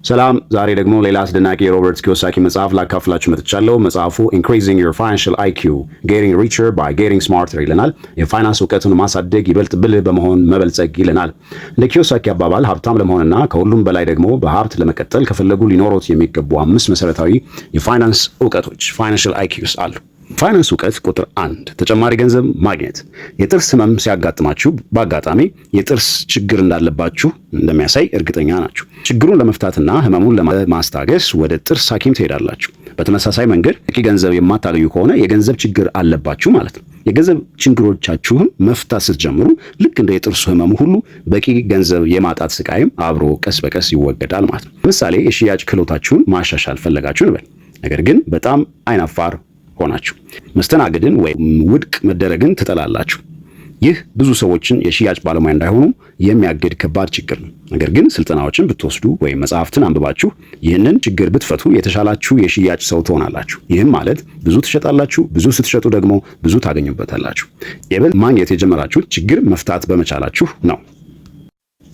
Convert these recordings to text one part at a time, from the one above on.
ሰላም። ዛሬ ደግሞ ሌላ አስደናቂ የሮበርት ኪዮሳኪ መጽሐፍ ላካፍላችሁ መጥቻለሁ። መጽሐፉ Increasing Your Financial IQ: Getting Richer by Getting Smarter ይለናል። የፋይናንስ እውቀትን ማሳደግ፣ ይበልጥ ብልህ በመሆን መበልጸግ ይለናል። እንደ ኪዮሳኪ አባባል ሀብታም ለመሆንና ከሁሉም በላይ ደግሞ በሀብት ለመቀጠል ከፈለጉ ሊኖሮት የሚገቡ አምስት መሰረታዊ የፋይናንስ እውቀቶች፣ financial IQs አሉ። ፋይናንስ እውቀት ቁጥር 1፣ ተጨማሪ ገንዘብ ማግኘት። የጥርስ ህመም ሲያጋጥማችሁ በአጋጣሚ የጥርስ ችግር እንዳለባችሁ እንደሚያሳይ እርግጠኛ ናችሁ። ችግሩን ለመፍታትና ህመሙን ለማስታገስ ወደ ጥርስ ሐኪም ትሄዳላችሁ። በተመሳሳይ መንገድ በቂ ገንዘብ የማታገኙ ከሆነ የገንዘብ ችግር አለባችሁ ማለት ነው። የገንዘብ ችግሮቻችሁን መፍታት ስትጀምሩ ልክ እንደ የጥርሱ ህመሙ ሁሉ በቂ ገንዘብ የማጣት ስቃይም አብሮ ቀስ በቀስ ይወገዳል ማለት ነው። ለምሳሌ የሽያጭ ክህሎታችሁን ማሻሻል ፈለጋችሁ እንበል። ነገር ግን በጣም አይናፋር ሆናችሁ መስተናገድን ወይም ውድቅ መደረግን ትጠላላችሁ። ይህ ብዙ ሰዎችን የሽያጭ ባለሙያ እንዳይሆኑ የሚያግድ ከባድ ችግር ነው። ነገር ግን ስልጠናዎችን ብትወስዱ ወይም መጽሐፍትን አንብባችሁ ይህንን ችግር ብትፈቱ የተሻላችሁ የሽያጭ ሰው ትሆናላችሁ። ይህም ማለት ብዙ ትሸጣላችሁ፣ ብዙ ስትሸጡ ደግሞ ብዙ ታገኙበታላችሁ። የበለጠ ማግኘት የጀመራችሁት ችግር መፍታት በመቻላችሁ ነው።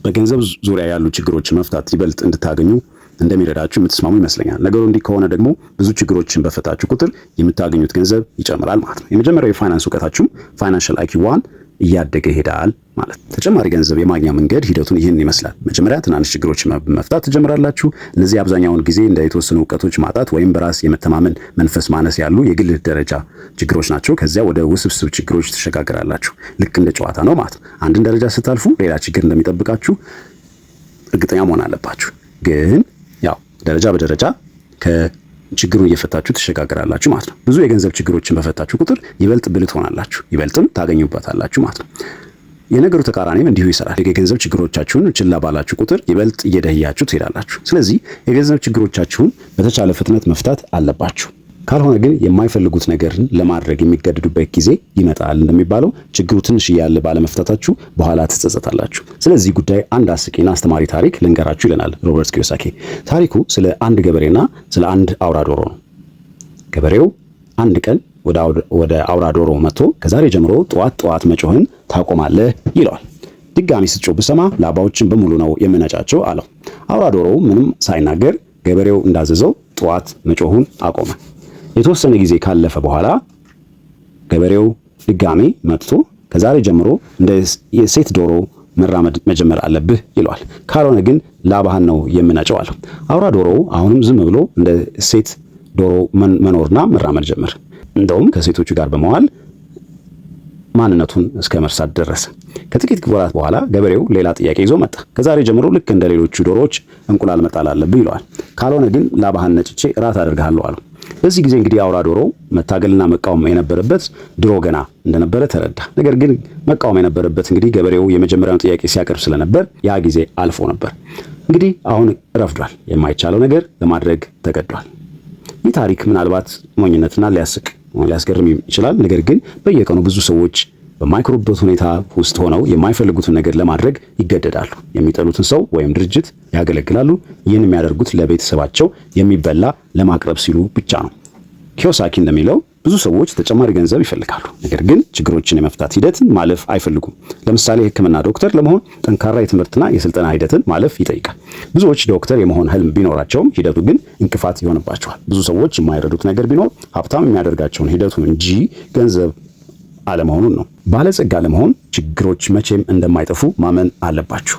በገንዘብ ዙሪያ ያሉ ችግሮችን መፍታት ይበልጥ እንድታገኙ እንደሚረዳችሁ የምትስማሙ ይመስለኛል። ነገሩ እንዲህ ከሆነ ደግሞ ብዙ ችግሮችን በፈታችሁ ቁጥር የምታገኙት ገንዘብ ይጨምራል ማለት ነው። የመጀመሪያው የፋይናንስ እውቀታችሁም financial IQ 1 እያደገ ይሄዳል ማለት ነው። ተጨማሪ ገንዘብ የማግኛ መንገድ ሂደቱን ይህን ይመስላል። መጀመሪያ ትናንሽ ችግሮችን መፍታት ትጀምራላችሁ። እነዚህ አብዛኛውን ጊዜ እንደ የተወሰኑ እውቀቶች ማጣት ወይም በራስ የመተማመን መንፈስ ማነስ ያሉ የግል ደረጃ ችግሮች ናቸው። ከዚያ ወደ ውስብስብ ችግሮች ትሸጋገራላችሁ። ልክ እንደ ጨዋታ ነው ማለት ነው። አንድን ደረጃ ስታልፉ ሌላ ችግር እንደሚጠብቃችሁ እርግጠኛ መሆን አለባችሁ። ግን ያው ደረጃ በደረጃ ከችግሩን እየፈታችሁ ትሸጋገራላችሁ ማለት ነው። ብዙ የገንዘብ ችግሮችን በፈታችሁ ቁጥር ይበልጥ ብልህ ትሆናላችሁ፣ ይበልጥም ታገኙበታላችሁ ማለት ነው። የነገሩ ተቃራኒም እንዲሁ ይሰራል። የገንዘብ ችግሮቻችሁን ችላ ባላችሁ ቁጥር ይበልጥ እየደህያችሁ ትሄዳላችሁ። ስለዚህ የገንዘብ ችግሮቻችሁን በተቻለ ፍጥነት መፍታት አለባችሁ። ካልሆነ ግን የማይፈልጉት ነገርን ለማድረግ የሚገደዱበት ጊዜ ይመጣል። እንደሚባለው ችግሩ ትንሽ እያለ ባለመፍታታችሁ በኋላ ትጸጸታላችሁ። ስለዚህ ጉዳይ አንድ አስቂኝና አስተማሪ ታሪክ ልንገራችሁ ይለናል ሮበርት ኪዮሳኪ። ታሪኩ ስለ አንድ ገበሬና ስለ አንድ አውራ ዶሮ ነው። ገበሬው አንድ ቀን ወደ አውራ ዶሮ መጥቶ ከዛሬ ጀምሮ ጠዋት ጠዋት መጮህን ታቆማለህ ይለዋል። ድጋሚ ስትጮህ ብሰማ ላባዎችን በሙሉ ነው የምነጫቸው አለው። አውራ ዶሮው ምንም ሳይናገር ገበሬው እንዳዘዘው ጠዋት መጮሁን አቆመ። የተወሰነ ጊዜ ካለፈ በኋላ ገበሬው ድጋሚ መጥቶ ከዛሬ ጀምሮ እንደ የሴት ዶሮ መራመድ መጀመር አለብህ ይለዋል። ካልሆነ ግን ላባህን ነው የምነጨው አለው። አውራ ዶሮው አሁንም ዝም ብሎ እንደ ሴት ዶሮ መኖርና መራመድ ጀመር። እንደውም ከሴቶቹ ጋር በመዋል ማንነቱን እስከ መርሳት ደረሰ። ከጥቂት ወራት በኋላ ገበሬው ሌላ ጥያቄ ይዞ መጣ። ከዛሬ ጀምሮ ልክ እንደ ሌሎቹ ዶሮዎች እንቁላል መጣል አለብህ ይለዋል። ካልሆነ ግን ላባህን ነጭቼ እራት አደርግሃለሁ አለው። በዚህ ጊዜ እንግዲህ አውራ ዶሮ መታገልና መቃወም የነበረበት ድሮ ገና እንደነበረ ተረዳ። ነገር ግን መቃወም የነበረበት እንግዲህ ገበሬው የመጀመሪያውን ጥያቄ ሲያቀርብ ስለነበር ያ ጊዜ አልፎ ነበር። እንግዲህ አሁን ረፍዷል። የማይቻለው ነገር ለማድረግ ተገዷል። ይህ ታሪክ ምናልባት ሞኝነትና ሊያስቅ ሊያስገርም ይችላል። ነገር ግን በየቀኑ ብዙ ሰዎች በማይኮሩበት ሁኔታ ውስጥ ሆነው የማይፈልጉትን ነገር ለማድረግ ይገደዳሉ። የሚጠሉትን ሰው ወይም ድርጅት ያገለግላሉ። ይህን የሚያደርጉት ለቤተሰባቸው የሚበላ ለማቅረብ ሲሉ ብቻ ነው። ኪዮሳኪ እንደሚለው ብዙ ሰዎች ተጨማሪ ገንዘብ ይፈልጋሉ፣ ነገር ግን ችግሮችን የመፍታት ሂደትን ማለፍ አይፈልጉም። ለምሳሌ የሕክምና ዶክተር ለመሆን ጠንካራ የትምህርትና የስልጠና ሂደትን ማለፍ ይጠይቃል። ብዙዎች ዶክተር የመሆን ህልም ቢኖራቸውም ሂደቱ ግን እንቅፋት ይሆንባቸዋል። ብዙ ሰዎች የማይረዱት ነገር ቢኖር ሀብታም የሚያደርጋቸውን ሂደቱ እንጂ ገንዘብ አለመሆኑን ነው። ባለጸጋ ለመሆን ችግሮች መቼም እንደማይጠፉ ማመን አለባችሁ።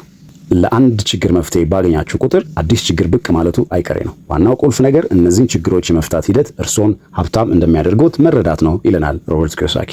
ለአንድ ችግር መፍትሄ ባገኛችሁ ቁጥር አዲስ ችግር ብቅ ማለቱ አይቀሬ ነው። ዋናው ቁልፍ ነገር እነዚህን ችግሮች የመፍታት ሂደት እርሶን ሀብታም እንደሚያደርጉት መረዳት ነው ይለናል ሮበርት ኪዮሳኪ።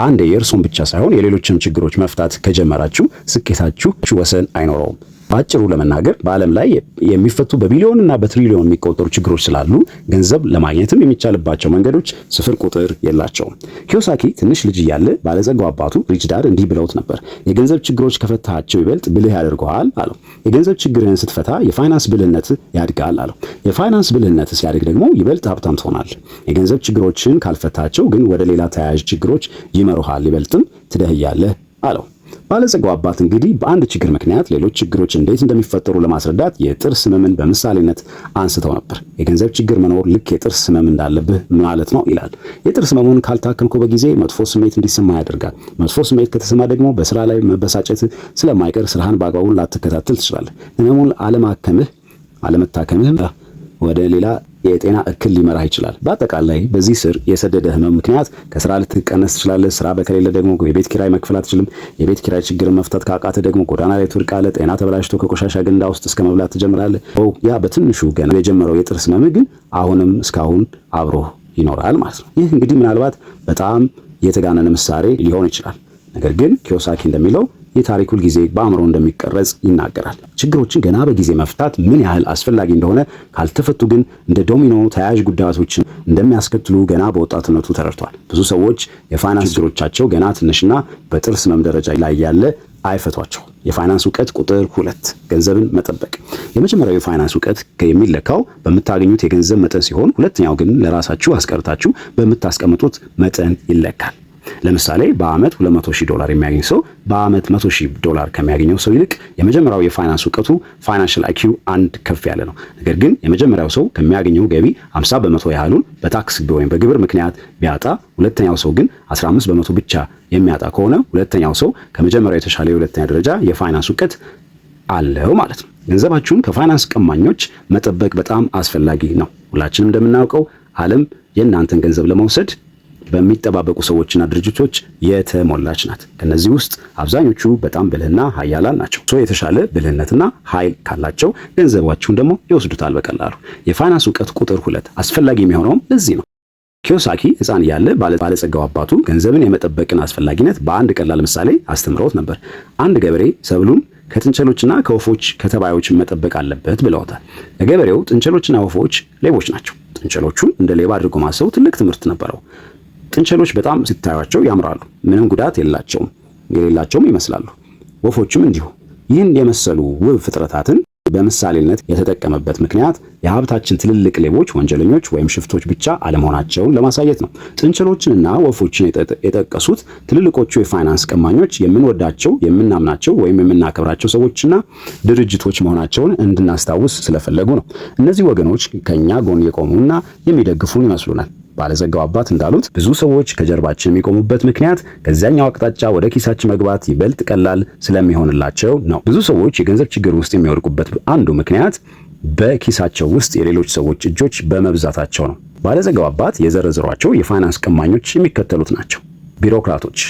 አንዴ የእርሶን ብቻ ሳይሆን የሌሎችም ችግሮች መፍታት ከጀመራችሁ ስኬታችሁ ወሰን አይኖረውም። በአጭሩ ለመናገር በዓለም ላይ የሚፈቱ በቢሊዮን እና በትሪሊዮን የሚቆጠሩ ችግሮች ስላሉ ገንዘብ ለማግኘትም የሚቻልባቸው መንገዶች ስፍር ቁጥር የላቸውም። ኪዮሳኪ ትንሽ ልጅ እያለ ባለጸጋው አባቱ Rich Dad እንዲህ ብለውት ነበር። የገንዘብ ችግሮች ከፈታሃቸው ይበልጥ ብልህ ያደርገዋል አለው። የገንዘብ ችግርህን ስትፈታ የፋይናንስ ብልህነት ያድጋል አለው። የፋይናንስ ብልህነት ሲያድግ ደግሞ ይበልጥ ሀብታም ትሆናለህ። የገንዘብ ችግሮችን ካልፈታቸው ግን ወደ ሌላ ተያያዥ ችግሮች ይመሩሃል፣ ይበልጥም ትደህያለህ አለው። ባለጸጋው አባት እንግዲህ በአንድ ችግር ምክንያት ሌሎች ችግሮች እንዴት እንደሚፈጠሩ ለማስረዳት የጥርስ ህመምን በምሳሌነት አንስተው ነበር። የገንዘብ ችግር መኖር ልክ የጥርስ ህመም እንዳለብህ ማለት ነው ይላል። የጥርስ ህመሙን ካልታከምከው በጊዜ መጥፎ ስሜት እንዲሰማ ያደርጋል። መጥፎ ስሜት ከተሰማ ደግሞ በስራ ላይ መበሳጨት ስለማይቀር ስራህን በአግባቡ ላትከታተል ትችላለህ። ህመሙን አለማከምህ አለመታከምህም ወደ ሌላ የጤና እክል ሊመራህ ይችላል። በአጠቃላይ በዚህ ስር የሰደደ ህመም ምክንያት ከስራ ልትቀነስ ትችላለህ። ስራ በከሌለ ደግሞ የቤት ኪራይ መክፈል አትችልም። የቤት ኪራይ ችግርን መፍታት ካቃተህ ደግሞ ጎዳና ላይ ትወድቃለህ። ጤና ተበላሽቶ ከቆሻሻ ገንዳ ውስጥ እስከ መብላት ትጀምራለህ። ያ በትንሹ ገና የጀመረው የጥርስ ህመም ግን አሁንም እስካሁን አብሮህ ይኖራል ማለት ነው። ይህ እንግዲህ ምናልባት በጣም የተጋነነ ምሳሌ ሊሆን ይችላል። ነገር ግን ኪዮሳኪ እንደሚለው ይህ ታሪክ ሁል ጊዜ በአእምሮ እንደሚቀረጽ ይናገራል። ችግሮችን ገና በጊዜ መፍታት ምን ያህል አስፈላጊ እንደሆነ፣ ካልተፈቱ ግን እንደ ዶሚኖ ተያያዥ ጉዳቶችን እንደሚያስከትሉ ገና በወጣትነቱ ተረድቷል። ብዙ ሰዎች የፋይናንስ ችግሮቻቸው ገና ትንሽና በጥርስ ህመም ደረጃ ላይ ያለ አይፈቷቸው። የፋይናንስ እውቀት ቁጥር 2፣ ገንዘብን መጠበቅ። የመጀመሪያው የፋይናንስ እውቀት የሚለካው በምታገኙት የገንዘብ መጠን ሲሆን፣ ሁለተኛው ግን ለራሳችሁ አስቀርታችሁ በምታስቀምጡት መጠን ይለካል። ለምሳሌ በአመት 200 ሺህ ዶላር የሚያገኝ ሰው በአመት 100 ሺህ ዶላር ከሚያገኘው ሰው ይልቅ የመጀመሪያው የፋይናንስ እውቀቱ financial IQ አንድ ከፍ ያለ ነው። ነገር ግን የመጀመሪያው ሰው ከሚያገኘው ገቢ 50% ያህሉን በታክስ ወይም በግብር ምክንያት ቢያጣ፣ ሁለተኛው ሰው ግን 15% ብቻ የሚያጣ ከሆነ ሁለተኛው ሰው ከመጀመሪያው የተሻለ የሁለተኛ ደረጃ የፋይናንስ እውቀት አለው ማለት ነው። ገንዘባችሁን ከፋይናንስ ቀማኞች መጠበቅ በጣም አስፈላጊ ነው። ሁላችንም እንደምናውቀው ዓለም የእናንተን ገንዘብ ለመውሰድ በሚጠባበቁ ሰዎችና ድርጅቶች የተሞላች ናት። ከነዚህ ውስጥ አብዛኞቹ በጣም ብልህና ሀያላን ናቸው። So የተሻለ ብልህነትና ኃይል ካላቸው ገንዘባችሁን ደግሞ ይወስዱታል በቀላሉ። የፋይናንስ እውቀት ቁጥር 2 አስፈላጊ የሚሆነውም ለዚህ ነው። ኪዮሳኪ ሕፃን እያለ ባለጸጋው አባቱ ገንዘብን የመጠበቅን አስፈላጊነት በአንድ ቀላል ምሳሌ አስተምረውት ነበር። አንድ ገበሬ ሰብሉን ከጥንቸሎችና ከወፎች ከተባዮች መጠበቅ አለበት ብለውታል። ለገበሬው ጥንቸሎችና ወፎች ሌቦች ናቸው። ጥንቸሎቹን እንደ ሌባ አድርጎ ማሰቡ ትልቅ ትምህርት ነበረው። ጥንቸሎች በጣም ሲታዩቸው ያምራሉ፣ ምንም ጉዳት የሌላቸውም ይመስላሉ። ወፎችም እንዲሁ። ይህን የመሰሉ ውብ ፍጥረታትን በምሳሌነት የተጠቀመበት ምክንያት የሀብታችን ትልልቅ ሌቦች ወንጀለኞች ወይም ሽፍቶች ብቻ አለመሆናቸውን ለማሳየት ነው። ጥንቸሎችንና ወፎችን የጠቀሱት ትልልቆቹ የፋይናንስ ቀማኞች የምንወዳቸው፣ የምናምናቸው ወይም የምናከብራቸው ሰዎችና ድርጅቶች መሆናቸውን እንድናስታውስ ስለፈለጉ ነው። እነዚህ ወገኖች ከኛ ጎን የቆሙና የሚደግፉን ይመስሉናል። ባለጸጋው አባት እንዳሉት ብዙ ሰዎች ከጀርባችን የሚቆሙበት ምክንያት ከዚያኛው አቅጣጫ ወደ ኪሳችን መግባት ይበልጥ ቀላል ስለሚሆንላቸው ነው። ብዙ ሰዎች የገንዘብ ችግር ውስጥ የሚወድቁበት አንዱ ምክንያት በኪሳቸው ውስጥ የሌሎች ሰዎች እጆች በመብዛታቸው ነው። ባለጸጋው አባት የዘረዘሯቸው የፋይናንስ ቀማኞች የሚከተሉት ናቸው። ቢሮክራቶች፣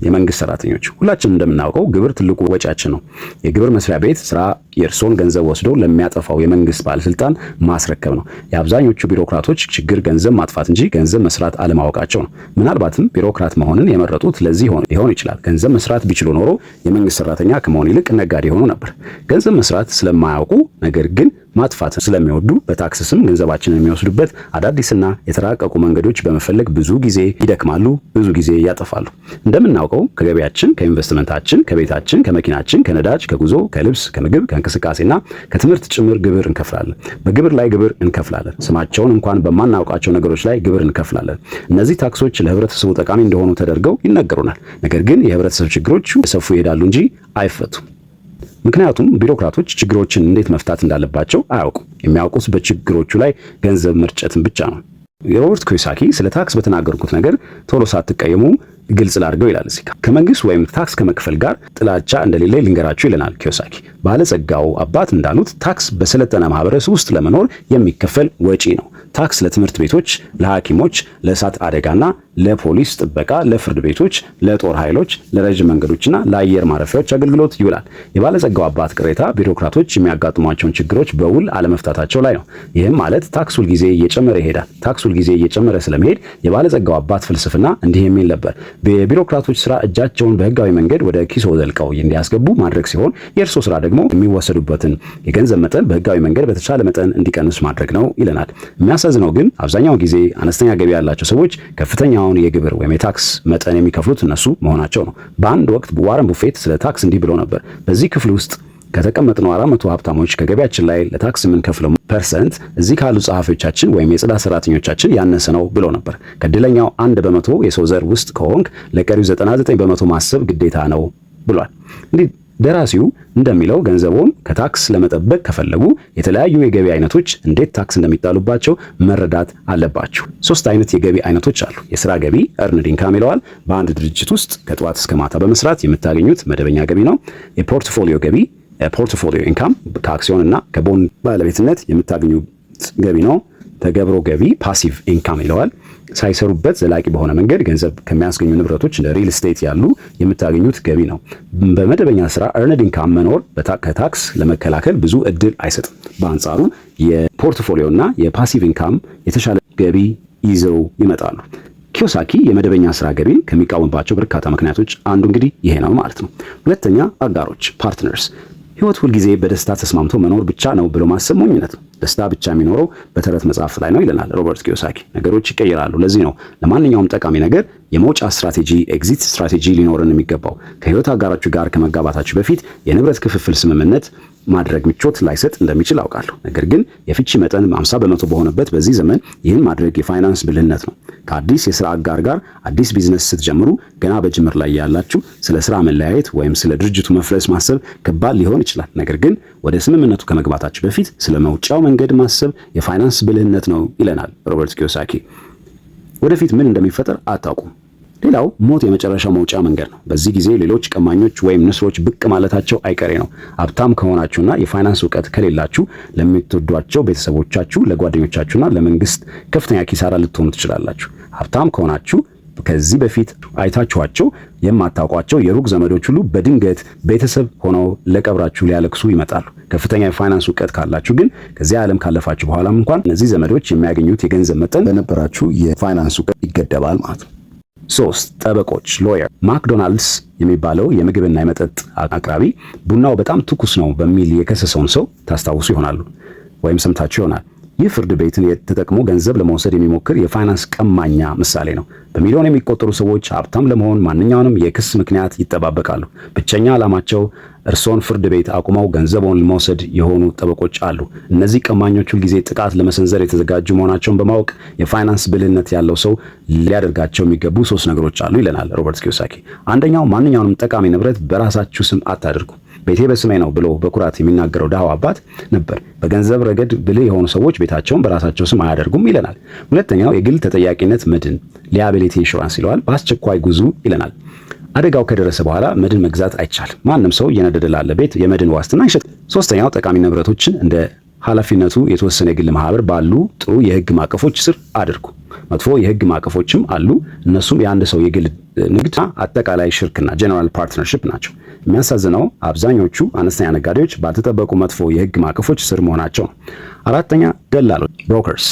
የመንግስት ሰራተኞች። ሁላችንም እንደምናውቀው ግብር ትልቁ ወጪያችን ነው። የግብር መስሪያ ቤት ስራ የእርሶን ገንዘብ ወስዶ ለሚያጠፋው የመንግስት ባለስልጣን ማስረከብ ነው። የአብዛኞቹ ቢሮክራቶች ችግር ገንዘብ ማጥፋት እንጂ ገንዘብ መስራት አለማወቃቸው ነው። ምናልባትም ቢሮክራት መሆንን የመረጡት ለዚህ ሊሆን ይችላል። ገንዘብ መስራት ቢችሉ ኖሮ የመንግስት ሰራተኛ ከመሆን ይልቅ ነጋዴ ሆኑ ነበር። ገንዘብ መስራት ስለማያውቁ ነገር ግን ማጥፋት ስለሚወዱ በታክስ ስም ገንዘባችንን የሚወስዱበት አዳዲስና የተራቀቁ መንገዶች በመፈለግ ብዙ ጊዜ ይደክማሉ፣ ብዙ ጊዜ ያጠፋሉ። እንደምናውቀው ከገቢያችን፣ ከኢንቨስትመንታችን፣ ከቤታችን፣ ከመኪናችን፣ ከነዳጅ፣ ከጉዞ፣ ከልብስ፣ ከምግብ፣ ከእንቅስቃሴና ከትምህርት ጭምር ግብር እንከፍላለን። በግብር ላይ ግብር እንከፍላለን። ስማቸውን እንኳን በማናውቃቸው ነገሮች ላይ ግብር እንከፍላለን። እነዚህ ታክሶች ለህብረተሰቡ ጠቃሚ እንደሆኑ ተደርገው ይነገሩናል። ነገር ግን የህብረተሰብ ችግሮች እየሰፉ ይሄዳሉ እንጂ አይፈቱም። ምክንያቱም ቢሮክራቶች ችግሮችን እንዴት መፍታት እንዳለባቸው አያውቁም። የሚያውቁት በችግሮቹ ላይ ገንዘብ መርጨትን ብቻ ነው። የሮበርት ኪዮሳኪ ስለ ታክስ በተናገርኩት ነገር ቶሎ ሳትቀየሙ ግልጽ ላድርገው ይላል። እዚህ ከመንግስት ወይም ታክስ ከመክፈል ጋር ጥላቻ እንደሌለ ልንገራችሁ ይለናል ኪዮሳኪ። ባለጸጋው አባት እንዳሉት ታክስ በሰለጠነ ማህበረሰብ ውስጥ ለመኖር የሚከፈል ወጪ ነው። ታክስ ለትምህርት ቤቶች፣ ለሐኪሞች፣ ለእሳት አደጋና ለፖሊስ ጥበቃ፣ ለፍርድ ቤቶች፣ ለጦር ኃይሎች፣ ለረጅም መንገዶችና ለአየር ማረፊያዎች አገልግሎት ይውላል። የባለጸጋው አባት ቅሬታ ቢሮክራቶች የሚያጋጥሟቸውን ችግሮች በውል አለመፍታታቸው ላይ ነው። ይህም ማለት ታክስ ሁልጊዜ እየጨመረ ይሄዳል። ታክስ ሁልጊዜ እየጨመረ ስለመሄድ የባለጸጋው አባት ፍልስፍና እንዲህ የሚል ነበር። የቢሮክራቶች ስራ እጃቸውን በህጋዊ መንገድ ወደ ኪሶ ዘልቀው እንዲያስገቡ ማድረግ ሲሆን የእርሶ ስራ ደግሞ የሚወሰዱበትን የገንዘብ መጠን በህጋዊ መንገድ በተቻለ መጠን እንዲቀንስ ማድረግ ነው ይለናል። የሚያሳዝነው ግን አብዛኛው ጊዜ አነስተኛ ገቢ ያላቸው ሰዎች ከፍተኛውን የግብር ወይም የታክስ መጠን የሚከፍሉት እነሱ መሆናቸው ነው። በአንድ ወቅት ዋረን ቡፌት ስለ ታክስ እንዲህ ብሎ ነበር። በዚህ ክፍል ውስጥ ከተቀመጥነው 400 ሀብታሞች ከገቢያችን ላይ ለታክስ የምንከፍለው percent እዚህ ካሉ ጸሐፊዎቻችን ወይም የጽዳት ሰራተኞቻችን ያነሰ ነው ብሎ ነበር። ከእድለኛው 1% የሰው ዘር ውስጥ ከሆንክ ለቀሪው 99% ማሰብ ግዴታ ነው ብሏል። እንዲህ ደራሲው እንደሚለው ገንዘቦን ከታክስ ለመጠበቅ ከፈለጉ የተለያዩ የገቢ አይነቶች እንዴት ታክስ እንደሚጣሉባቸው መረዳት አለባችሁ። ሶስት አይነት የገቢ አይነቶች አሉ። የስራ ገቢ earned income ይለዋል። በአንድ ድርጅት ውስጥ ከጠዋት እስከ ማታ በመስራት የምታገኙት መደበኛ ገቢ ነው። የ portfolio ገቢ Portfolio income ከአክሲዮን እና ከቦንድ ባለቤትነት የምታገኙት ገቢ ነው። ተገብሮ ገቢ passive income ይለዋል። ሳይሰሩበት ዘላቂ በሆነ መንገድ ገንዘብ ከሚያስገኙ ንብረቶች እንደ real estate ያሉ የምታገኙት ገቢ ነው። በመደበኛ ስራ earned income መኖር ከታክስ ለመከላከል ብዙ እድል አይሰጥም። በአንጻሩ የ portfolio እና የ passive income የተሻለ ገቢ ይዘው ይመጣሉ። ኪዮሳኪ የመደበኛ ስራ ገቢን ከሚቃወምባቸው በርካታ ምክንያቶች አንዱ እንግዲህ ይሄ ነው ማለት ነው። ሁለተኛ፣ አጋሮች partners። ህይወት ሁልጊዜ በደስታ ተስማምቶ መኖር ብቻ ነው ብሎ ማሰብ ሞኝነት ነው። ደስታ ብቻ የሚኖረው በተረት መጽሐፍ ላይ ነው ይለናል ሮበርት ኪዮሳኪ። ነገሮች ይቀየራሉ። ለዚህ ነው ለማንኛውም ጠቃሚ ነገር የመውጫ ስትራቴጂ exit strategy ሊኖረን የሚገባው። ከህይወት አጋራችሁ ጋር ከመጋባታችሁ በፊት የንብረት ክፍፍል ስምምነት ማድረግ ምቾት ላይሰጥ እንደሚችል አውቃለሁ። ነገር ግን የፍቺ መጠን 50% በሆነበት በዚህ ዘመን ይህን ማድረግ የፋይናንስ ብልህነት ነው። ከአዲስ የስራ አጋር ጋር አዲስ ቢዝነስ ስትጀምሩ ገና በጅምር ላይ ያላችሁ ስለ ስራ መለያየት ወይም ስለ ድርጅቱ መፍረስ ማሰብ ከባድ ሊሆን ይችላል። ነገር ግን ወደ ስምምነቱ ከመግባታችሁ በፊት ስለ መውጫው መንገድ ማሰብ የፋይናንስ ብልህነት ነው ይለናል ሮበርት ኪዮሳኪ። ወደፊት ምን እንደሚፈጠር አታውቁም። ሌላው ሞት የመጨረሻው መውጫ መንገድ ነው። በዚህ ጊዜ ሌሎች ቀማኞች ወይም ንስሮች ብቅ ማለታቸው አይቀሬ ነው። ሀብታም ከሆናችሁና የፋይናንስ እውቀት ከሌላችሁ ለምትወዷቸው ቤተሰቦቻችሁ፣ ለጓደኞቻችሁና ለመንግስት ከፍተኛ ኪሳራ ልትሆኑ ትችላላችሁ። ሀብታም ከሆናችሁ ከዚህ በፊት አይታችኋቸው የማታውቋቸው የሩቅ ዘመዶች ሁሉ በድንገት ቤተሰብ ሆነው ለቀብራችሁ ሊያለቅሱ ይመጣሉ። ከፍተኛ የፋይናንስ እውቀት ካላችሁ ግን ከዚያ ዓለም ካለፋችሁ በኋላም እንኳን እነዚህ ዘመዶች የሚያገኙት የገንዘብ መጠን በነበራችሁ የፋይናንስ እውቀት ይገደባል ማለት ነው። ሶስት፣ ጠበቆች lawyer። ማክዶናልድስ የሚባለው የምግብና የመጠጥ አቅራቢ ቡናው በጣም ትኩስ ነው በሚል የከሰሰውን ሰው ታስታውሱ ይሆናሉ ወይም ሰምታችሁ ይሆናል። ይህ ፍርድ ቤትን ተጠቅሞ ገንዘብ ለመውሰድ የሚሞክር የፋይናንስ ቀማኛ ምሳሌ ነው። በሚሊዮን የሚቆጠሩ ሰዎች ሀብታም ለመሆን ማንኛውንም የክስ ምክንያት ይጠባበቃሉ። ብቸኛ ዓላማቸው እርሶን ፍርድ ቤት አቁመው ገንዘቦን መውሰድ የሆኑ ጠበቆች አሉ። እነዚህ ቀማኞች ሁልጊዜ ጥቃት ለመሰንዘር የተዘጋጁ መሆናቸውን በማወቅ የፋይናንስ ብልህነት ያለው ሰው ሊያደርጋቸው የሚገቡ ሶስት ነገሮች አሉ ይለናል ሮበርት ኪዮሳኪ። አንደኛው፣ ማንኛውንም ጠቃሚ ንብረት በራሳችሁ ስም አታድርጉ። ቤቴ በስሜ ነው ብሎ በኩራት የሚናገረው ድሃው አባት ነበር። በገንዘብ ረገድ ብልህ የሆኑ ሰዎች ቤታቸውን በራሳቸው ስም አያደርጉም ይለናል። ሁለተኛው የግል ተጠያቂነት መድን liability insurance ይለዋል። በአስቸኳይ ግዙ ይለናል። አደጋው ከደረሰ በኋላ መድን መግዛት አይቻልም። ማንም ሰው እየነደደ ላለ ቤት የመድን ዋስትና አይሸጥም። ሶስተኛው ጠቃሚ ንብረቶችን እንደ ኃላፊነቱ የተወሰነ የግል ማህበር ባሉ ጥሩ የህግ ማዕቀፎች ስር አድርጉ። መጥፎ የህግ ማዕቀፎችም አሉ። እነሱም የአንድ ሰው የግል ንግድ፣ አጠቃላይ ሽርክና general partnership ናቸው። የሚያሳዝነው አብዛኞቹ አነስተኛ ነጋዴዎች ባልተጠበቁ መጥፎ የህግ ማዕቀፎች ስር መሆናቸው ነው። አራተኛ፣ ደላሎች brokers።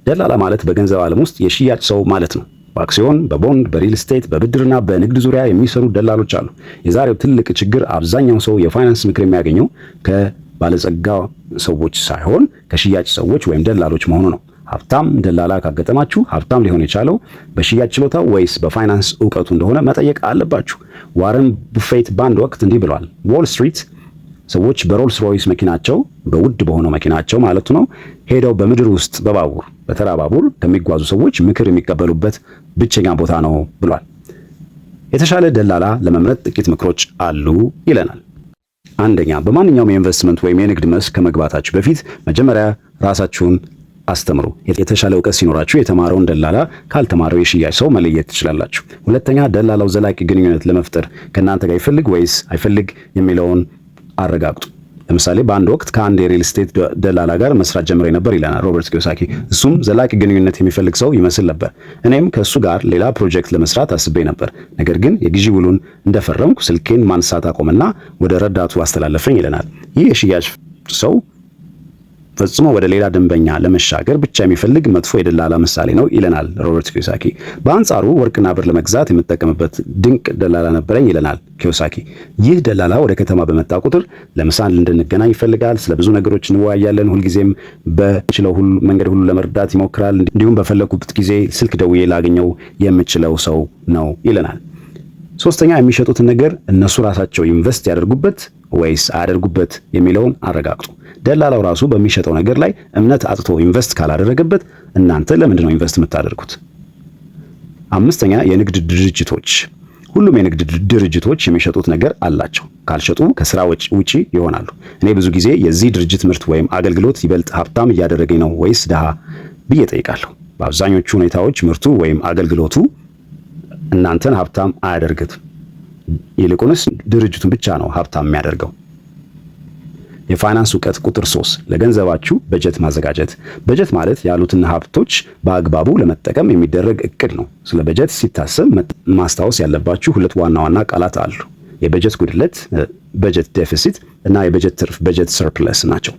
ደላላ ማለት በገንዘብ ዓለም ውስጥ የሽያጭ ሰው ማለት ነው። በአክሲዮን፣ በቦንድ፣ በ real estate፣ በብድርና በንግድ ዙሪያ የሚሰሩ ደላሎች አሉ። የዛሬው ትልቅ ችግር አብዛኛው ሰው የፋይናንስ ምክር የሚያገኘው ከባለጸጋ ሰዎች ሳይሆን ከሽያጭ ሰዎች ወይም ደላሎች መሆኑ ነው። ሀብታም ደላላ ካጋጠማችሁ ሀብታም ሊሆን የቻለው በሽያጭ ችሎታው ወይስ በፋይናንስ እውቀቱ እንደሆነ መጠየቅ አለባችሁ። ዋረን ቡፌት በአንድ ወቅት እንዲህ ብለዋል። ዎል ስትሪት ሰዎች በሮልስ ሮይስ መኪናቸው፣ በውድ በሆነው መኪናቸው ማለቱ ነው፣ ሄደው በምድር ውስጥ በባቡር፣ በተራ ባቡር ከሚጓዙ ሰዎች ምክር የሚቀበሉበት ብቸኛ ቦታ ነው ብሏል። የተሻለ ደላላ ለመምረጥ ጥቂት ምክሮች አሉ ይለናል። አንደኛ፣ በማንኛውም የኢንቨስትመንት ወይም የንግድ መስክ ከመግባታችሁ በፊት መጀመሪያ ራሳችሁን አስተምሩ። የተሻለ እውቀት ሲኖራችሁ የተማረውን ደላላ ካልተማረው የሽያጭ ሰው መለየት ትችላላችሁ። ሁለተኛ፣ ደላላው ዘላቂ ግንኙነት ለመፍጠር ከእናንተ ጋር ይፈልግ ወይስ አይፈልግ የሚለውን አረጋግጡ። ለምሳሌ በአንድ ወቅት ከአንድ የ real estate ደላላ ጋር መስራት ጀምሬ ነበር ይለናል ሮበርት ኪዮሳኪ። እሱም ዘላቂ ግንኙነት የሚፈልግ ሰው ይመስል ነበር። እኔም ከእሱ ጋር ሌላ ፕሮጀክት ለመስራት አስቤ ነበር። ነገር ግን የግዢ ውሉን እንደፈረምኩ ስልኬን ማንሳት አቆመና ወደ ረዳቱ አስተላለፈኝ ይለናል። ይህ የሽያጭ ሰው ፈጽሞ ወደ ሌላ ደንበኛ ለመሻገር ብቻ የሚፈልግ መጥፎ የደላላ ምሳሌ ነው ይለናል ሮበርት ኪዮሳኪ። በአንጻሩ ወርቅና ብር ለመግዛት የምጠቀምበት ድንቅ ደላላ ነበረኝ ይለናል ኪዮሳኪ። ይህ ደላላ ወደ ከተማ በመጣ ቁጥር ለምሳ እንድንገናኝ ይፈልጋል። ስለ ብዙ ነገሮች እንወያያለን። ሁልጊዜም በችለው ሁሉ መንገድ ሁሉ ለመርዳት ይሞክራል። እንዲሁም በፈለኩበት ጊዜ ስልክ ደውዬ ላገኘው የምችለው ሰው ነው ይለናል። ሶስተኛ፣ የሚሸጡትን ነገር እነሱ ራሳቸው invest ያደርጉበት ወይስ አያደርጉበት የሚለውን አረጋግጡ። ደላላው ራሱ በሚሸጠው ነገር ላይ እምነት አጥቶ invest ካላደረገበት እናንተ ለምንድን ነው invest የምታደርጉት? አምስተኛ፣ የንግድ ድርጅቶች። ሁሉም የንግድ ድርጅቶች የሚሸጡት ነገር አላቸው። ካልሸጡ ከስራ ውጪ ይሆናሉ። እኔ ብዙ ጊዜ የዚህ ድርጅት ምርት ወይም አገልግሎት ይበልጥ ሀብታም እያደረገኝ ነው ወይስ ድሃ ብዬ ጠይቃለሁ። በአብዛኞቹ ሁኔታዎች ምርቱ ወይም አገልግሎቱ እናንተን ሀብታም አያደርግም። ይልቁንስ ድርጅቱን ብቻ ነው ሀብታም የሚያደርገው። የፋይናንስ እውቀት ቁጥር 3፣ ለገንዘባችሁ በጀት ማዘጋጀት። በጀት ማለት ያሉትን ሀብቶች በአግባቡ ለመጠቀም የሚደረግ እቅድ ነው። ስለ በጀት ሲታሰብ ማስታወስ ያለባችሁ ሁለት ዋና ዋና ቃላት አሉ። የበጀት ጉድለት budget deficit እና የበጀት ትርፍ budget surplus ናቸው።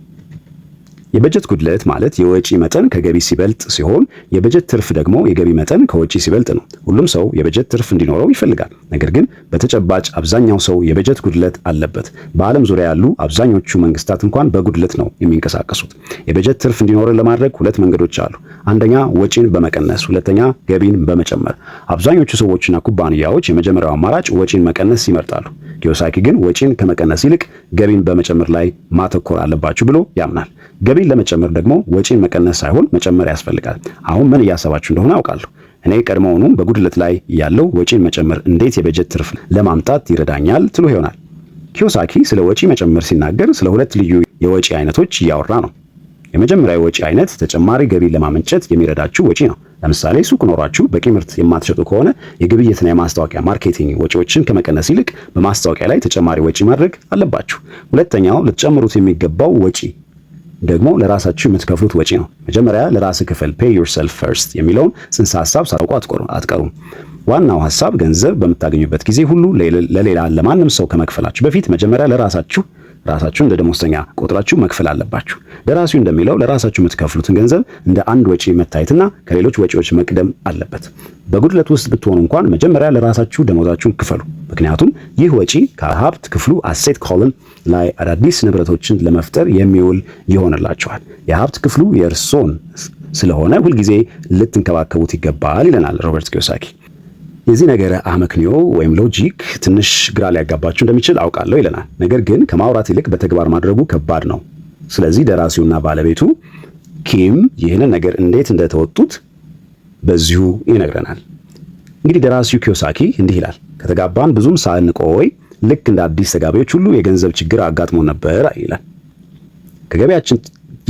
የበጀት ጉድለት ማለት የወጪ መጠን ከገቢ ሲበልጥ ሲሆን የበጀት ትርፍ ደግሞ የገቢ መጠን ከወጪ ሲበልጥ ነው። ሁሉም ሰው የበጀት ትርፍ እንዲኖረው ይፈልጋል። ነገር ግን በተጨባጭ አብዛኛው ሰው የበጀት ጉድለት አለበት። በዓለም ዙሪያ ያሉ አብዛኞቹ መንግስታት እንኳን በጉድለት ነው የሚንቀሳቀሱት። የበጀት ትርፍ እንዲኖረን ለማድረግ ሁለት መንገዶች አሉ። አንደኛ ወጪን በመቀነስ፣ ሁለተኛ ገቢን በመጨመር። አብዛኞቹ ሰዎችና ኩባንያዎች የመጀመሪያው አማራጭ ወጪን መቀነስ ይመርጣሉ። ኪዮሳኪ ግን ወጪን ከመቀነስ ይልቅ ገቢን በመጨመር ላይ ማተኮር አለባችሁ ብሎ ያምናል። ገቢን ለመጨመር ደግሞ ወጪን መቀነስ ሳይሆን መጨመር ያስፈልጋል። አሁን ምን እያሰባችሁ እንደሆነ አውቃለሁ። እኔ ቀድሞውኑ በጉድለት ላይ ያለው ወጪን መጨመር እንዴት የበጀት ትርፍ ለማምጣት ይረዳኛል ትሉ ይሆናል። ኪዮሳኪ ስለ ወጪ መጨመር ሲናገር ስለ ሁለት ልዩ የወጪ አይነቶች እያወራ ነው። የመጀመሪያው የወጪ አይነት ተጨማሪ ገቢ ለማመንጨት የሚረዳችሁ ወጪ ነው። ለምሳሌ ሱቅ ኖሯችሁ በቂ ምርት የማትሸጡ ከሆነ የግብይትና የማስታወቂያ marketing ወጪዎችን ከመቀነስ ይልቅ በማስታወቂያ ላይ ተጨማሪ ወጪ ማድረግ አለባችሁ። ሁለተኛው ልትጨምሩት የሚገባው ወጪ ደግሞ ለራሳችሁ የምትከፍሉት ወጪ ነው። መጀመሪያ ለራስህ ክፈል፣ pay yourself first የሚለውን ጽንሰ ሐሳብ ሳታውቁ አትቀሩም። ዋናው ሐሳብ ገንዘብ በምታገኙበት ጊዜ ሁሉ ለሌላ ለማንም ሰው ከመክፈላችሁ በፊት መጀመሪያ ለራሳችሁ፣ ራሳችሁን እንደ ደሞዝተኛ ቆጥራችሁ መክፈል አለባችሁ። ደራሲው እንደሚለው ለራሳችሁ የምትከፍሉትን ገንዘብ እንደ አንድ ወጪ መታየትና ከሌሎች ወጪዎች መቅደም አለበት። በጉድለት ውስጥ ብትሆኑ እንኳን መጀመሪያ ለራሳችሁ ደሞዛችሁን ክፈሉ። ምክንያቱም ይህ ወጪ ከሀብት ክፍሉ asset column ላይ አዳዲስ ንብረቶችን ለመፍጠር የሚውል ይሆንላችኋል። የሀብት ክፍሉ የእርሶን ስለሆነ ሁልጊዜ ልትንከባከቡት ይገባል ይለናል ሮበርት ኪዮሳኪ። የዚህ ነገር አመክንዮ ወይም logic ትንሽ ግራ ሊያጋባችሁ እንደሚችል አውቃለሁ ይለናል። ነገር ግን ከማውራት ይልቅ በተግባር ማድረጉ ከባድ ነው። ስለዚህ ደራሲውና ባለቤቱ ኪም ይህንን ነገር እንዴት እንደተወጡት በዚሁ ይነግረናል። እንግዲህ ደራሲው ኪዮሳኪ እንዲህ ይላል። ከተጋባን ብዙም ሳንቆይ ልክ እንደ አዲስ ተጋቢዎች ሁሉ የገንዘብ ችግር አጋጥሞ ነበር ይላል። ከገቢያችን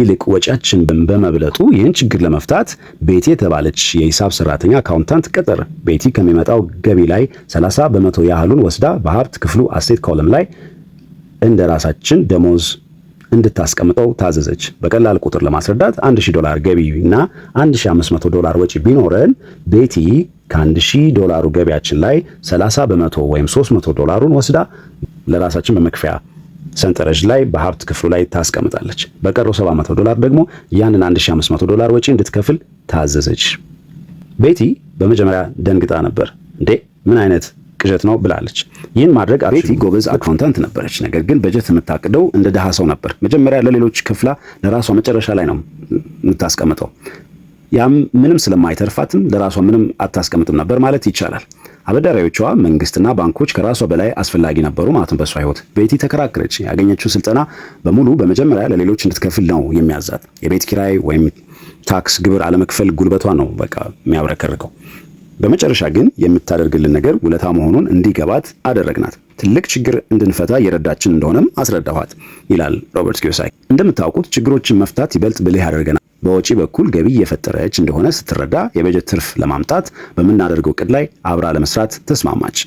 ይልቅ ወጪያችን በመብለጡ ይህን ችግር ለመፍታት ቤቲ የተባለች የሂሳብ ሰራተኛ accountant ቀጠርን። ቤቲ ከሚመጣው ገቢ ላይ 30% ያህሉን ወስዳ በሀብት ክፍሉ asset column ላይ እንደ ራሳችን ደሞዝ እንድታስቀምጠው ታዘዘች። በቀላል ቁጥር ለማስረዳት 1000 ዶላር ገቢ እና 1500 ዶላር ወጪ ቢኖረን ቤቲ ከ1000 ዶላሩ ገቢያችን ላይ 30% ወይም 300 ዶላሩን ወስዳ ለራሳችን በመክፈያ ሰንጠረዥ ላይ በሀብት ክፍሉ ላይ ታስቀምጣለች። በቀረው 700 ዶላር ደግሞ ያንን 1500 ዶላር ወጪ እንድትከፍል ታዘዘች። ቤቲ በመጀመሪያ ደንግጣ ነበር። እንዴ፣ ምን አይነት ቅዠት ነው ብላለች። ይህን ማድረግ ቤቲ ጎበዝ accountant ነበረች። ነገር ግን በጀት የምታቅደው እንደ ድሃ ሰው ነበር። መጀመሪያ ለሌሎች ከፍላ ለራሷ መጨረሻ ላይ ነው የምታስቀምጠው። ያም ምንም ስለማይተርፋትም ለራሷ ምንም አታስቀምጥም ነበር ማለት ይቻላል። አበዳሪዎቿ መንግስትና ባንኮች ከራሷ በላይ አስፈላጊ ነበሩ ማለት ነው በሷ ህይወት። ቤቲ ተከራከረች። ያገኘችው ስልጠና በሙሉ በመጀመሪያ ለሌሎች እንድትከፍል ነው የሚያዛት። የቤት ኪራይ ወይም ታክስ ግብር አለመክፈል ጉልበቷ ነው በቃ የሚያብረከርከው። በመጨረሻ ግን የምታደርግልን ነገር ውለታ መሆኑን እንዲገባት አደረግናት። ትልቅ ችግር እንድንፈታ እየረዳችን እንደሆነም አስረዳኋት ይላል ሮበርት ኪዮሳኪ። እንደምታውቁት ችግሮችን መፍታት ይበልጥ ብልህ ያደርገናል። በወጪ በኩል ገቢ እየፈጠረች እንደሆነ ስትረዳ የበጀት ትርፍ ለማምጣት በምናደርገው እቅድ ላይ አብራ ለመስራት ተስማማች።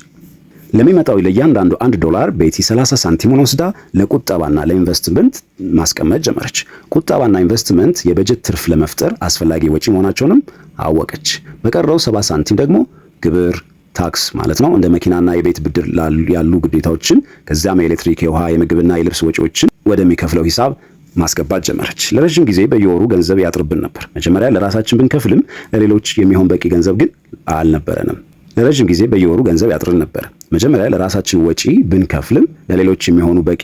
ለሚመጣው ለእያንዳንዱ 1 ዶላር ቤቲ 30 ሳንቲሙን ወስዳ ለቁጠባና ለኢንቨስትመንት ማስቀመጥ ጀመረች። ቁጠባና ኢንቨስትመንት የበጀት ትርፍ ለመፍጠር አስፈላጊ ወጪ መሆናቸውንም አወቀች። በቀረው 70 ሳንቲም ደግሞ ግብር ታክስ ማለት ነው፣ እንደ መኪናና የቤት ብድር ያሉ ግዴታዎችን፣ ከዚያም የኤሌክትሪክ፣ የውሃ፣ የምግብና የልብስ ወጪዎችን ወደሚከፍለው ሂሳብ ማስገባት ጀመረች። ለረጅም ጊዜ በየወሩ ገንዘብ ያጥርብን ነበር። መጀመሪያ ለራሳችን ብንከፍልም ለሌሎች የሚሆን በቂ ገንዘብ ግን አልነበረንም። ለረጅም ጊዜ በየወሩ ገንዘብ ያጥርን ነበር። መጀመሪያ ለራሳችን ወጪ ብንከፍልም ለሌሎች የሚሆኑ በቂ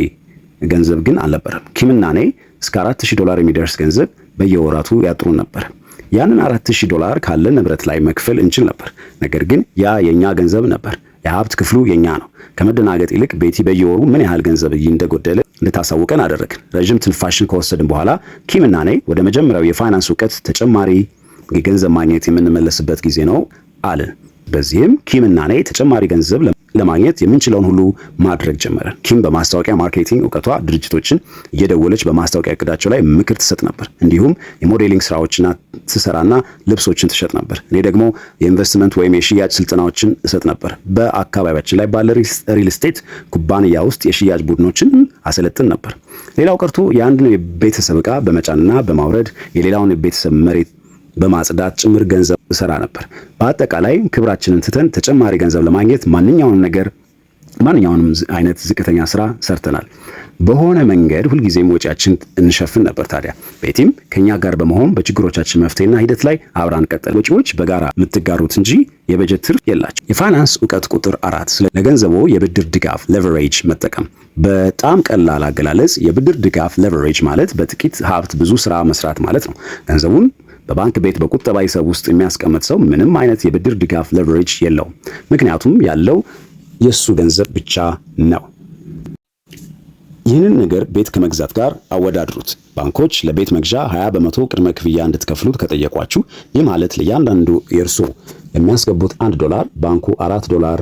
ገንዘብ ግን አልነበረም። ኪምና እኔ እስከ 4000 ዶላር የሚደርስ ገንዘብ በየወራቱ ያጥሩን ነበር። ያንን 4000 ዶላር ካለን ንብረት ላይ መክፈል እንችል ነበር። ነገር ግን ያ የኛ ገንዘብ ነበር። የሀብት ክፍሉ የኛ ነው። ከመደናገጥ ይልቅ ቤቲ በየወሩ ምን ያህል ገንዘብ እንደጎደለ እንድታሳውቀን አደረግን። ረዥም ትንፋሽን ከወሰድን በኋላ ኪምና እኔ ወደ መጀመሪያው የፋይናንስ እውቀት ተጨማሪ የገንዘብ ማግኘት የምንመለስበት ጊዜ ነው አልን። በዚህም ኪምና እኔ ተጨማሪ ገንዘብ ለማግኘት የምንችለውን ሁሉ ማድረግ ጀመረን። ኪም በማስታወቂያ marketing እውቀቷ ድርጅቶችን እየደወለች በማስታወቂያ እቅዳቸው ላይ ምክር ትሰጥ ነበር። እንዲሁም የ modeling ስራዎችን ትሰራና ልብሶችን ትሸጥ ነበር። እኔ ደግሞ የኢንቨስትመንት ወይም የሽያጭ ስልጠናዎችን እሰጥ ነበር። በአካባቢያችን ላይ ባለ real estate ኩባንያ ውስጥ የሽያጭ ቡድኖችን አሰለጥን ነበር። ሌላው ቀርቶ የአንዱን የቤተሰብ ዕቃ በመጫንና በማውረድ፣ የሌላውን የቤተሰብ መሬት በማጽዳት ጭምር ገንዘብ እሰራ ነበር። በአጠቃላይ ክብራችንን ትተን ተጨማሪ ገንዘብ ለማግኘት ማንኛውንም ነገር፣ ማንኛውንም አይነት ዝቅተኛ ስራ ሰርተናል። በሆነ መንገድ ሁልጊዜም ወጪያችን እንሸፍን ነበር። ታዲያ ቤቲም ከኛ ጋር በመሆን በችግሮቻችን መፍትሄና ሂደት ላይ አብራን ቀጠል። ወጪዎች በጋራ የምትጋሩት እንጂ የበጀት ትርፍ የላቸው። የፋይናንስ እውቀት ቁጥር 4፣ ለገንዘቦ የብድር ድጋፍ leverage መጠቀም። በጣም ቀላል አገላለጽ የብድር ድጋፍ leverage ማለት በጥቂት ሀብት ብዙ ስራ መስራት ማለት ነው። ገንዘቡን በባንክ ቤት በቁጠባ ሂሳብ ውስጥ የሚያስቀምጥ ሰው ምንም አይነት የብድር ድጋፍ leverage የለውም። ምክንያቱም ያለው የእሱ ገንዘብ ብቻ ነው። ይህንን ነገር ቤት ከመግዛት ጋር አወዳድሩት። ባንኮች ለቤት መግዣ 20% ቅድመ ክፍያ እንድትከፍሉት ከጠየቋችሁ፣ ይህ ማለት ለእያንዳንዱ የእርሶ የሚያስገቡት 1 ዶላር ባንኩ 4 ዶላር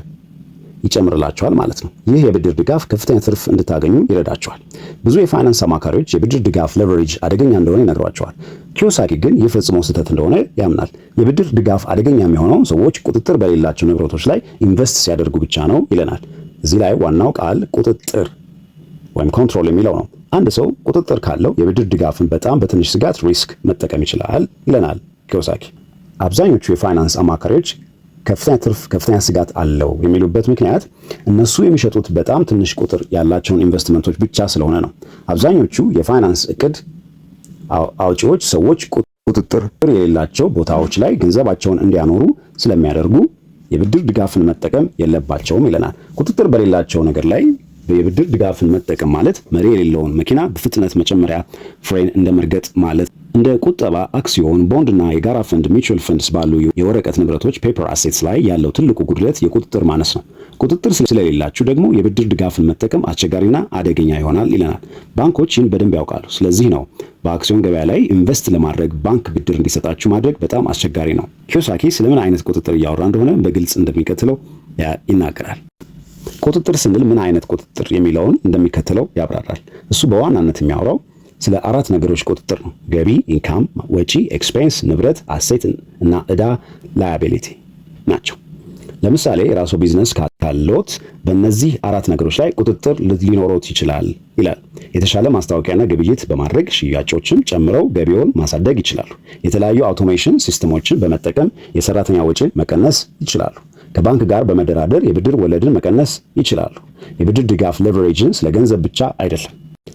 ይጨምርላቸዋል ማለት ነው። ይህ የብድር ድጋፍ ከፍተኛ ትርፍ እንድታገኙ ይረዳቸዋል። ብዙ የፋይናንስ አማካሪዎች የብድር ድጋፍ leverage አደገኛ እንደሆነ ይነግሯቸዋል። ኪዮሳኪ ግን ይህ ፈጽሞ ስህተት እንደሆነ ያምናል። የብድር ድጋፍ አደገኛ የሚሆነው ሰዎች ቁጥጥር በሌላቸው ንብረቶች ላይ invest ሲያደርጉ ብቻ ነው ይለናል። እዚህ ላይ ዋናው ቃል ቁጥጥር ወይም control የሚለው ነው። አንድ ሰው ቁጥጥር ካለው የብድር ድጋፍን በጣም በትንሽ ስጋት risk መጠቀም ይችላል ይለናል ኪዮሳኪ። አብዛኞቹ የፋይናንስ አማካሪዎች ከፍተኛ ትርፍ ከፍተኛ ስጋት አለው የሚሉበት ምክንያት እነሱ የሚሸጡት በጣም ትንሽ ቁጥር ያላቸውን ኢንቨስትመንቶች ብቻ ስለሆነ ነው። አብዛኞቹ የፋይናንስ እቅድ አውጪዎች ሰዎች ቁጥጥር የሌላቸው ቦታዎች ላይ ገንዘባቸውን እንዲያኖሩ ስለሚያደርጉ የብድር ድጋፍን መጠቀም የለባቸውም ይለናል። ቁጥጥር በሌላቸው ነገር ላይ የብድር ድጋፍን መጠቀም ማለት መሪ የሌለውን መኪና በፍጥነት መጨመሪያ ፍሬን እንደ መርገጥ ማለት። እንደ ቁጠባ፣ አክሲዮን፣ ቦንድ እና የጋራ ፈንድ mutual funds ባሉ የወረቀት ንብረቶች paper assets ላይ ያለው ትልቁ ጉድለት የቁጥጥር ማነስ ነው። ቁጥጥር ስለሌላችሁ ደግሞ የብድር ድጋፍን መጠቀም አስቸጋሪና አደገኛ ይሆናል ይለናል። ባንኮች ይህን በደንብ ያውቃሉ። ስለዚህ ነው በአክሲዮን ገበያ ላይ invest ለማድረግ ባንክ ብድር እንዲሰጣችሁ ማድረግ በጣም አስቸጋሪ ነው። ኪዮሳኪ ስለምን አይነት ቁጥጥር እያወራ እንደሆነ በግልጽ እንደሚከተለው ይናገራል። ቁጥጥር ስንል ምን አይነት ቁጥጥር የሚለውን እንደሚከተለው ያብራራል። እሱ በዋናነት የሚያወራው ስለ አራት ነገሮች ቁጥጥር ነው። ገቢ income፣ ወጪ expense፣ ንብረት asset እና ዕዳ liability ናቸው። ለምሳሌ የራስዎ ቢዝነስ ካሎት በእነዚህ አራት ነገሮች ላይ ቁጥጥር ሊኖሮት ይችላል ይላል። የተሻለ ማስታወቂያና ግብይት በማድረግ ሽያጮችን ጨምረው ገቢውን ማሳደግ ይችላሉ። የተለያዩ automation system ኦችን በመጠቀም የሰራተኛ ወጪ መቀነስ ይችላሉ። ከባንክ ጋር በመደራደር የብድር ወለድን መቀነስ ይችላሉ። የብድር ድጋፍ leverage ን ስለ ገንዘብ ብቻ አይደለም።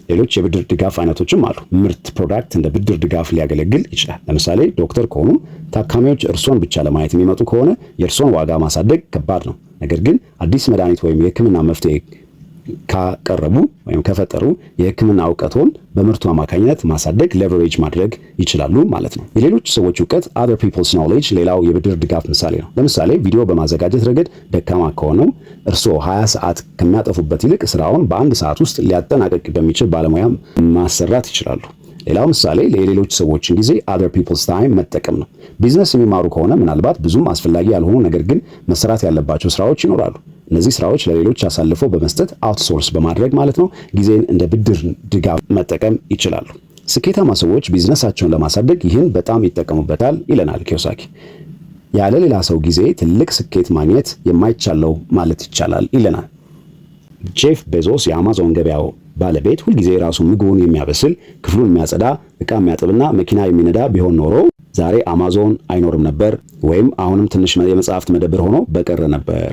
ሌሎች የብድር ድጋፍ አይነቶችም አሉ። ምርት product እንደ ብድር ድጋፍ ሊያገለግል ይችላል። ለምሳሌ ዶክተር ከሆኑ ታካሚዎች እርሶን ብቻ ለማየት የሚመጡ ከሆነ የእርሶን ዋጋ ማሳደግ ከባድ ነው። ነገር ግን አዲስ መድኃኒት ወይም የሕክምና መፍትሄ ካቀረቡ ወይም ከፈጠሩ የሕክምና እውቀቶን በምርቱ አማካኝነት ማሳደግ leverage ማድረግ ይችላሉ ማለት ነው። የሌሎች ሰዎች እውቀት other people's knowledge ሌላው የብድር ድጋፍ ምሳሌ ነው። ለምሳሌ ቪዲዮ በማዘጋጀት ረገድ ደካማ ከሆነው እርስዎ 20 ሰዓት ከሚያጠፉበት ይልቅ ስራውን በአንድ ሰዓት ውስጥ ሊያጠናቀቅ በሚችል ባለሙያ ማሰራት ይችላሉ። ሌላው ምሳሌ የሌሎች ሰዎችን ጊዜ other people's time መጠቀም ነው። ቢዝነስ የሚማሩ ከሆነ ምናልባት ብዙም አስፈላጊ ያልሆኑ ነገር ግን መሰራት ያለባቸው ስራዎች ይኖራሉ። እነዚህ ስራዎች ለሌሎች አሳልፈው በመስጠት outsource በማድረግ ማለት ነው፣ ጊዜን እንደ ብድር ድጋፍ መጠቀም ይችላሉ። ስኬታማ ሰዎች ቢዝነሳቸውን ለማሳደግ ይህን በጣም ይጠቀሙበታል ይለናል ኪዮሳኪ። ያለ ሌላ ሰው ጊዜ ትልቅ ስኬት ማግኘት የማይቻለው ማለት ይቻላል ይለናል። ጄፍ ቤዞስ፣ የአማዞን ገበያው ባለቤት፣ ሁልጊዜ ራሱ ምግቡን የሚያበስል፣ ክፍሉን የሚያጸዳ፣ ዕቃ የሚያጥብና መኪና የሚነዳ ቢሆን ኖሮ ዛሬ አማዞን አይኖርም ነበር፣ ወይም አሁንም ትንሽ የመጽሐፍት መደብር ሆኖ በቀረ ነበር።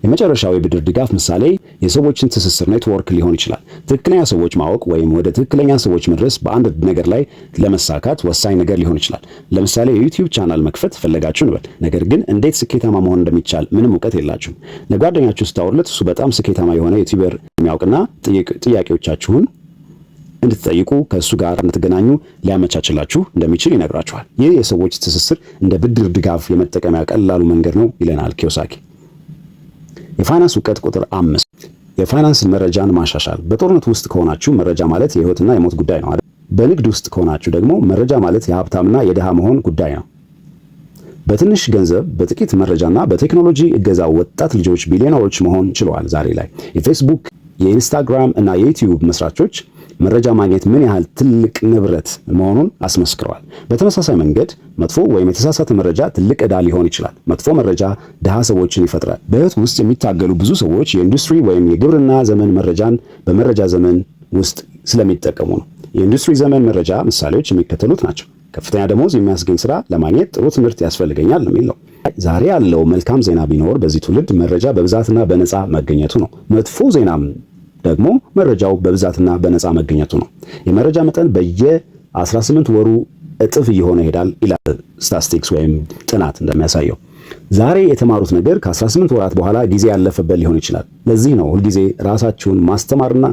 የመጨረሻው የብድር ድጋፍ ምሳሌ የሰዎችን ትስስር ኔትወርክ ሊሆን ይችላል። ትክክለኛ ሰዎች ማወቅ ወይም ወደ ትክክለኛ ሰዎች መድረስ በአንድ ነገር ላይ ለመሳካት ወሳኝ ነገር ሊሆን ይችላል። ለምሳሌ የ YouTube channel መክፈት ፈለጋችሁ እንበል። ነገር ግን እንዴት ስኬታማ መሆን እንደሚቻል ምንም እውቀት የላችሁም። ለጓደኛችሁ ስታወሩለት እሱ በጣም ስኬታማ የሆነ YouTuber የሚያውቅና ጥያቄዎቻችሁን እንድትጠይቁ ከእሱ ጋር እንድትገናኙ ሊያመቻችላችሁ እንደሚችል ይነግራችኋል። ይህ የሰዎች ትስስር እንደ ብድር ድጋፍ የመጠቀሚያ ቀላሉ መንገድ ነው ይለናል ኪዮሳኪ። የፋይናንስ እውቀት ቁጥር 5፣ የፋይናንስ መረጃን ማሻሻል። በጦርነት ውስጥ ከሆናችሁ መረጃ ማለት የህይወትና የሞት ጉዳይ ነው። በንግድ ውስጥ ከሆናችሁ ደግሞ መረጃ ማለት የሀብታምና የድሃ መሆን ጉዳይ ነው። በትንሽ ገንዘብ፣ በጥቂት መረጃና በቴክኖሎጂ እገዛ ወጣት ልጆች ቢሊዮነሮች መሆን ችለዋል። ዛሬ ላይ የፌስቡክ የኢንስታግራም እና የዩቲዩብ መስራቾች መረጃ ማግኘት ምን ያህል ትልቅ ንብረት መሆኑን አስመስክረዋል። በተመሳሳይ መንገድ መጥፎ ወይም የተሳሳተ መረጃ ትልቅ ዕዳ ሊሆን ይችላል። መጥፎ መረጃ ድሃ ሰዎችን ይፈጥራል። በሕይወት ውስጥ የሚታገሉ ብዙ ሰዎች የኢንዱስትሪ ወይም የግብርና ዘመን መረጃን በመረጃ ዘመን ውስጥ ስለሚጠቀሙ ነው። የኢንዱስትሪ ዘመን መረጃ ምሳሌዎች የሚከተሉት ናቸው። ከፍተኛ ደሞዝ የሚያስገኝ ስራ ለማግኘት ጥሩ ትምህርት ያስፈልገኛል የሚል ነው። ዛሬ ያለው መልካም ዜና ቢኖር በዚህ ትውልድ መረጃ በብዛትና በነፃ መገኘቱ ነው። መጥፎ ዜናም ደግሞ መረጃው በብዛትና በነፃ መገኘቱ ነው። የመረጃ መጠን በየ18 ወሩ እጥፍ እየሆነ ይሄዳል ይላል ስታስቲክስ ወይም ጥናት እንደሚያሳየው። ዛሬ የተማሩት ነገር ከ18 ወራት በኋላ ጊዜ ያለፈበት ሊሆን ይችላል። ለዚህ ነው ሁልጊዜ ራሳችሁን ማስተማርና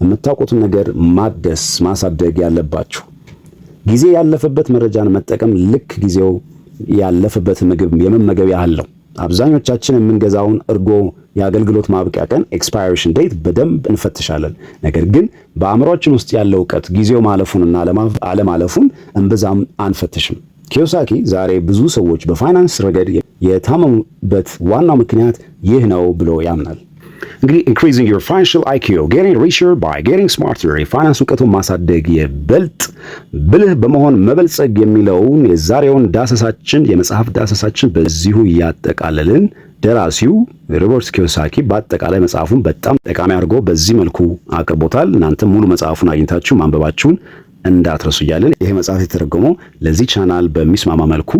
የምታውቁትን ነገር ማደስ ማሳደግ ያለባችሁ። ጊዜ ያለፈበት መረጃን መጠቀም ልክ ጊዜው ያለፈበት ምግብ የመመገብ ያህል ነው። አብዛኞቻችን የምንገዛውን እርጎ የአገልግሎት ማብቂያ ቀን expiration date በደንብ እንፈትሻለን። ነገር ግን በአእምሯችን ውስጥ ያለው እውቀት ጊዜው ማለፉንና አለማለፉን እምብዛም አንፈትሽም። ኪዮሳኪ ዛሬ ብዙ ሰዎች በፋይናንስ ረገድ የታመሙበት ዋናው ምክንያት ይህ ነው ብሎ ያምናል። እንግዲህ Increasing Your Financial IQ: Getting Richer by Getting Smarter፣ የፋይናንስ እውቀቱን ማሳደግ ይበልጥ ብልህ በመሆን መበልጸግ የሚለውን የዛሬውን ዳሰሳችን፣ የመጽሐፍ ዳሰሳችን በዚሁ እያጠቃለልን፣ ደራሲው ሮበርት ኪዮሳኪ በአጠቃላይ መጽሐፉን በጣም ጠቃሚ አድርጎ በዚህ መልኩ አቅርቦታል። እናንተም ሙሉ መጽሐፉን አግኝታችሁ ማንበባችሁን እንዳትረሱ እያለን፣ ይሄ መጽሐፍ የተተረጎመው ለዚህ ቻናል በሚስማማ መልኩ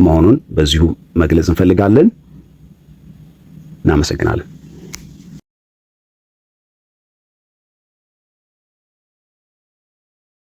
መሆኑን በዚሁ መግለጽ እንፈልጋለን። እናመሰግናለን።